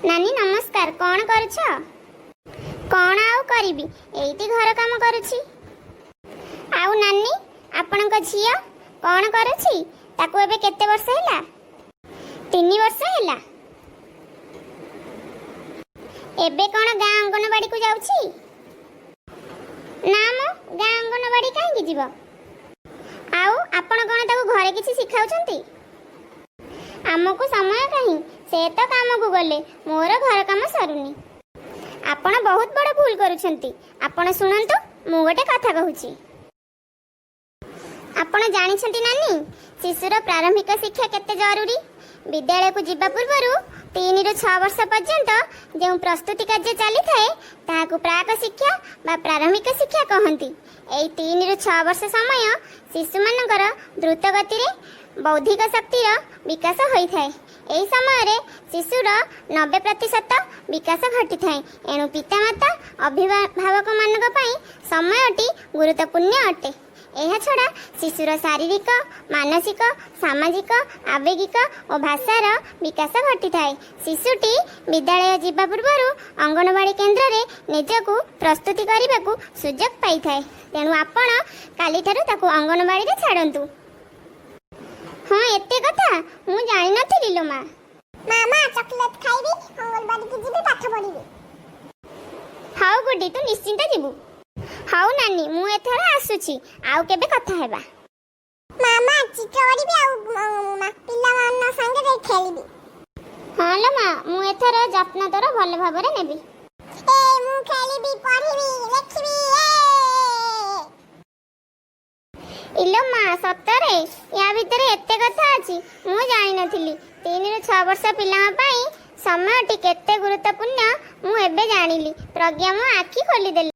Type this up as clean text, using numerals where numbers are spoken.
ନାନୀ ନମସ୍କାର। କ'ଣ କରୁଛ? କ'ଣ ଆଉ କରିବି, ଏଇଠି ଘର କାମ କରୁଛି। ଆଉ ନାନୀ, ଆପଣଙ୍କ ଝିଅ କ'ଣ କରୁଛି? ତାକୁ ଏବେ କେତେ ବର୍ଷ ହେଲା? 3 ବର୍ଷ ହେଲା। ଏବେ କ'ଣ ଗାଁ ଅଙ୍ଗନବାଡ଼ିକୁ ଯାଉଛି? ନା ମ, ଗାଁ ଅଙ୍ଗନବାଡ଼ି କାହିଁକି ଯିବ? ଆଉ ଆପଣ କ'ଣ ତାକୁ ଘରେ କିଛି ଶିଖାଉଛନ୍ତି? ଆମକୁ ସମୟ କାହିଁ? ସେ ତ କାମକୁ ଗଲେ ମୋର ଘର କାମ ସରୁନି। ଆପଣ ବହୁତ ବଡ଼ ଭୁଲ କରୁଛନ୍ତି। ଆପଣ ଶୁଣନ୍ତୁ, ମୁଁ ଗୋଟେ କଥା କହୁଛି। ଆପଣ ଜାଣିଛନ୍ତି ନାନୀ, ଶିଶୁର ପ୍ରାରମ୍ଭିକ ଶିକ୍ଷା କେତେ ଜରୁରୀ? ବିଦ୍ୟାଳୟକୁ ଯିବା ପୂର୍ବରୁ 3ରୁ 6 ବର୍ଷ ପର୍ଯ୍ୟନ୍ତ ଯେଉଁ ପ୍ରସ୍ତୁତି କାର୍ଯ୍ୟ ଚାଲିଥାଏ, ତାହାକୁ ପ୍ରାକ ଶିକ୍ଷା ବା ପ୍ରାରମ୍ଭିକ ଶିକ୍ଷା କହନ୍ତି। ଏଇ 3ରୁ 6 ବର୍ଷ ସମୟ ଶିଶୁମାନଙ୍କର ଦ୍ରୁତ ଗତିରେ ବୌଦ୍ଧିକ ଶକ୍ତିର ବିକାଶ ହୋଇଥାଏ। ଏହି ସମୟରେ ଶିଶୁର 90% ବିକାଶ ଘଟିଥାଏ। ଏଣୁ ପିତାମାତା, ଅଭିଭାବକମାନଙ୍କ ପାଇଁ ସମୟଟି ଗୁରୁତ୍ୱପୂର୍ଣ୍ଣ ଅଟେ। ଏହାଛଡ଼ା ଶିଶୁର ଶାରୀରିକ, ମାନସିକ, ସାମାଜିକ, ଆବେଗିକ ଓ ଭାଷାର ବିକାଶ ଘଟିଥାଏ। ଶିଶୁଟି ବିଦ୍ୟାଳୟ ଯିବା ପୂର୍ବରୁ ଅଙ୍ଗନବାଡ଼ି କେନ୍ଦ୍ରରେ ନିଜକୁ ପ୍ରସ୍ତୁତି କରିବାକୁ ସୁଯୋଗ ପାଇଥାଏ। ତେଣୁ ଆପଣ କାଲିଠାରୁ ତାକୁ ଅଙ୍ଗନବାଡ଼ିରେ ଛାଡ଼ନ୍ତୁ। ହଁ, ଏତେ କଥା ମୁଁ ଜାଣିନଥିଲି ଲୋ ମା। ମାମା, ଚକୋଲେଟ ଖାଇବି, ଅଙ୍ଗନବାଡ଼ିକି ଯିବି, ପାଠ ପଢ଼ିବି। ହଉ ଗୁଡି, ତୁ ନିଶ୍ଚିନ୍ତ ଯିବୁ। ହଉ ନାନୀ, ମୁଁ ଏଥର ଆସୁଛି। ଆଉ କେବେ କଥା ହେବା। ମାମା, ଚିତ୍ର କରିବି ଆଉ ପିଲାମାନଙ୍କ ସାଙ୍ଗରେ ଖେଳିବି। ହଁ ଲୋ ମା, ମୁଁ ଏଥର ଯତ୍ନ ତୋର ଭଲ ଭାବରେ ନେବି। ଏ, ମୁଁ ଖେଳିବି, ପଢ଼ିବି, ଲେଖିବି, ଏ। ଇଲୋ ମା, ସତରେ ୟା ଭିତରେ ଏତେ କଥା ଅଛି, ମୁଁ ଜାଣିନଥିଲି। 3ରୁ 6 ବର୍ଷ ପିଲାଙ୍କ ପାଇଁ ସମୟଟି କେତେ ଗୁରୁତ୍ୱପୂର୍ଣ୍ଣ, ମୁଁ ଏବେ ଜାଣିଲି। ପ୍ରଜ୍ଞା ମୋ ଆଖି ଖୋଲିଦେଲେ।